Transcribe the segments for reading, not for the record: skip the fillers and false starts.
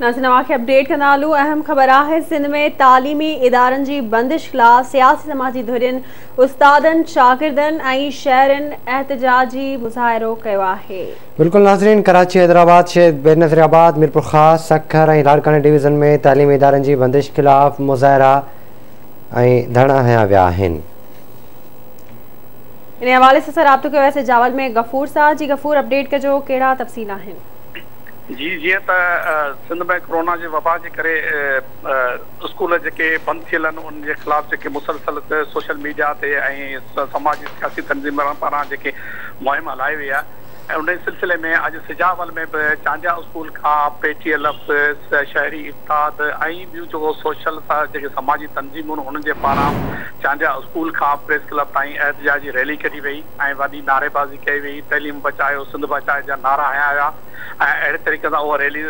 ناظرين اوهان کي اپڊيٽ ڪندا هلون اهم خبر آهي سنڌ ۾ تعليمي ادارن جي بندش خلاف سياسي سماجي ڌرين استادن شاگردن ۽ شهرين احتجاجي مظاهرو ڪيو آهي. بلڪل ناظرين ڪراچي حيدرآباد شهيد بينظير آباد ميرپورخاص سکر ۽ لاڙڪاڻي ڊويزن ۾ تعليمي ادارن جي بندش خلاف مظاهرا ۽ ڌرڻا هنيا ويا آهن. ان حوالي سان رابطو ڪيو آهي سجاول ۾ غفور سان جي غفور اپڊيٽ ڪجو ڪهڙا تفصيل آهن. جي جيئن ته سنڌ ۾ ڪورونا جي وبا جي ڪري اسڪول جيڪي بند ٿيل آهن انهن جي خلاف جيڪي مسلسل سوشل ميڊيا تي ۽ سماجي سياسي تنظيمن پاران جيڪي مهم هلائي وئي آهي ۽ انهي سلسلي ۾ اڄ سجاول ۾ به چانڊيا اسڪول کان پي ٽي ايل ايف شهري اتحاد ۽ ٻيون جيڪو سوشل جيڪي سماجي تنظيمون انهن جي پاران چانڊيا اسڪول کان پريس ڪلب تائين احتجاجي ريلي ڪڍي وئي ۽ وڏي نعريبازي ڪئي وئي تعليم بچايو سنڌ بچايو جا نعرا هنيا ويا. ۽ اهڙي طريقي سان اها ريلي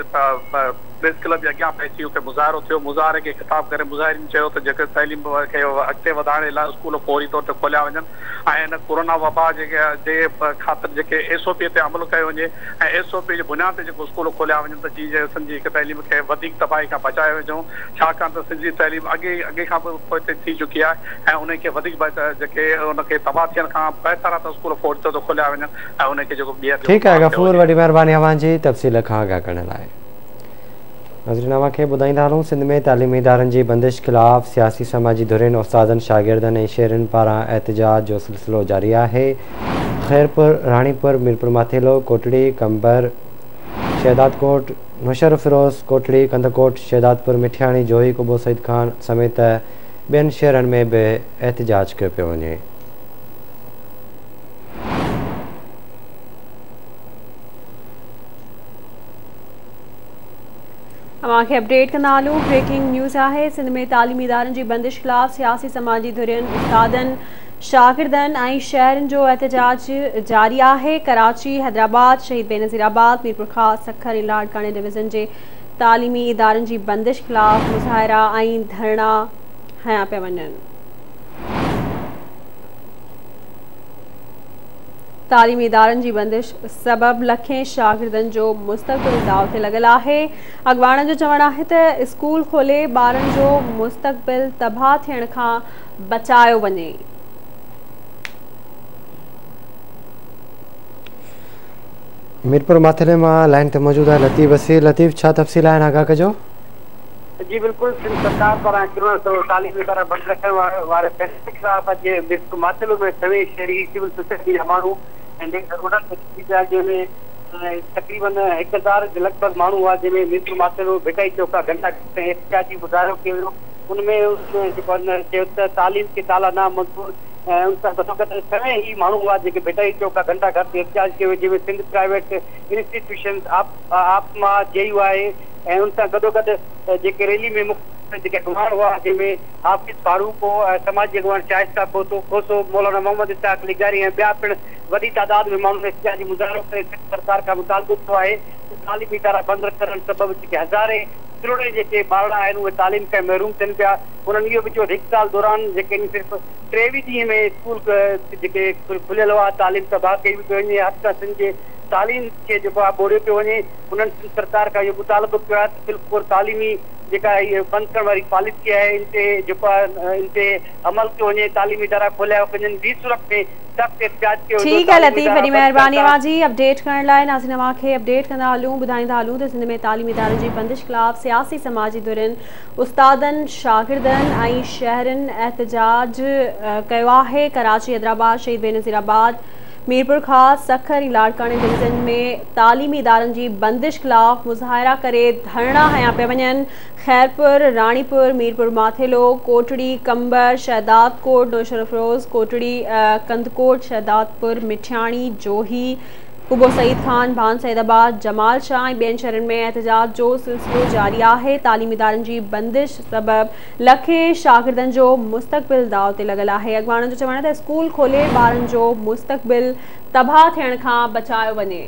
پريس ڪلب جي اڳيان پهچي اتي مظاهرو ٿيو، مظاهري کي خطاب ڪري مظاهرين چيو ته جيڪر تعليم کي اڳتي وڌائڻ جي لاء اسڪول فوري طور تي کوليا وڃن ۽ هن ڪورونا وبا جي خاطر جيڪي ايس او پي تي عمل ڪيو وڃي ۽ ايس او پي جي بنياد تي جيڪو اسڪول کوليا وڃن ته جيئن سنڌ جي هڪ تعليم کي وڌيڪ تباهي کان بچايو وڃي ڇاڪاڻ ته سنڌ جي تعليم اڳي اڳي کان به پوئتي ٿي چڪي آهي ۽ انهي کي وڌيڪ جيڪي ان کي تباهه ٿيڻ کان بهتر آهي ته اسڪول فوري طور تي کوليا وڃن. ۽ ان کي جيڪو ٻيهر جيڪو ٺيڪ آهي بحال ڪيو غفور وڃي. وڏي مهرباني اوهان جي تفصيل کان آگاهه ڪرڻ لاء. ناظرين اوهان کي ٻڌائيندا هلون سنڌ ۾ تعليمي ادارن جي بندش خلاف سياسي سماجي ڌرين استادن شاگردن ۽ شهرين پاران احتجاج جو سلسلو جاري آهي خيرپور راڻيپور ميرپورماٿيلو ڪوٽڙي قمبر شهدادڪوٽ نوشهروفيروز ڪوٽڙي ڪنڌڪوٽ شهدادپور مٺياڻي جوهي قبو سعيد خان سميت ٻين شهرن ۾ به احتجاج ڪيو پيو وڃي. اوهان کي اپڊيٽ ڪندا هلون بريڪنگ نيوز آهي سنڌ ۾ تعليمي ادارن جي بندش خلاف سياسي سماجي ڌرين استادن شاگردن ۽ شهرين جو احتجاج جاري آهي ڪراچي حيدرآباد شهيد بينظير آباد ميرپورخاص سکر ۽ لاڙڪاڻي ڊويزن جي تعليمي ادارن جي بندش خلاف مظاهرا ۽ ڌرڻا هنيا پيا وڃن. تعليمي ادارن جي بندش سبب لکين شاگردن جو مستقبل داء تي لڳل آهي، اڳواڻن جو چوڻ آهي ته اسڪول کولي ٻارن جو مستقبل تباهه ٿيڻ کان بچايو وڃي. ميرپور ماٿيلي مان لائين تي موجود آهي لطيف بصير لطيف ڇا تفصيل آهن آگاهه ڪجو. جي بلڪل سنڌ سرڪار پاران ڪرونا سبب تعليمي ادارا بند رکڻ واري فيصلي خلاف اڄ ميرپور ماٿيلو ۾ سوين شهري سول سوسائٽي جا ماڻهو روڊن تي نڪري پيا جنهن ۾ تقريبن هڪ هزار جي لڳ ڀڳ ماڻهو هئا جنهن ۾ ميرپور ماٿيلو ڀٽائي چوڪ کان گهنٽا گهر تائين احتجاجي مظاهرو ڪيو ويو ان ۾ جيڪو چيو ته تعليم کي تالا نا منظور ۽ ان سان گڏوگڏ سوين هي ماڻهو هئا جيڪي ڀٽائي چوڪ کان گهنٽا گهر تائين احتجاج ڪيو ويو جنهن ۾ سنڌ پرائيويٽ انسٽيٽيوشنز آپما جي يو آء ۽ ان سان گڏوگڏ جيڪي ريلي ۾ مختلف جيڪي اڳواڻ هئا جنهن ۾ حافظ فاروق هو ۽ سماجي اڳواڻ شائسته کوسو کوسو، مولانا محمد اسحاق لغاري ۽ ٻيا پڻ وڏي تعداد ۾ ماڻهن احتجاجي مظاهرو ڪري سنڌ سرڪار کان مطالبو ڪيو آهي ته تعليمي ادارا بند ڪرڻ سبب جيڪي هزارين ڪروڙين جيڪي ٻارڙا آهن اهي تعليم کان محروم ٿين پيا انهن اهو به چيو ته هڪ سال دوران جيڪي صرف 23 ڏينهن ۾ اسڪول جيڪي کليل هئا تعليم تباهه ڪئي پئي وڃي هر طرح سنڌ جي تعليم کي جيڪو آهي ٻوڙيو پيو وڃي. انهن سنڌ سرڪار کان اهو مطالبو ڪيو آهي ته في الفور تعليمي جيڪا هي بند ڪرڻ واري پاليسي آهي ان تي جيڪو آهي ان تي عمل ڪيو وڃي تعليمي ادارا کوليا وڃن ٻي صورت ۾ سخت احتجاج ڪيو ويندو ٺيڪ آهي تعليمي لطيف ادارا وڏي بند ڪرڻ مهرباني سان اوهان جي اپڊيٽ ڪرڻ لاء ناظرين اوهان کي اپڊيٽ ڪندا هلون ٻڌائيندا هلون ته سنڌ ۾ تعليمي ادارن جي بندش خلاف سياسي سماجي ڌرين استادن شاگردن ۽ شهرين احتجاج ڪيو آهي ڪراچي حيدرآباد شهيد بينظير آباد ميرپورخاص، سکر ۽ لاڙڪاڻي ڊويزن ۾ تعليمي ادارن جي بندش خلاف مظاهرا ڪري ڌرڻا هنيا پيا وڃن، خيرپور، راڻيپور، ميرپور ماٿيلو، ڪوٽڙي، قمبر، شهدادڪوٽ، نوشهروفيروز، ڪوٽڙي، ڪنڌڪوٽ، شهدادپور، مٺياڻي، جوهي، قبو سعيد خان، ڀان سيد آباد، جمال شاهه ۽ ٻين شهرن ۾ احتجاج جو سلسلو جاري آهي، تعليمي ادارن جي بندش سبب لکين شاگردن جو مستقبل داء تي لڳل آهي، اڳواڻن جو چوڻ آهي ته اسڪول کولي ٻارن جو مستقبل تباهه ٿيڻ کان بچايو وڃي.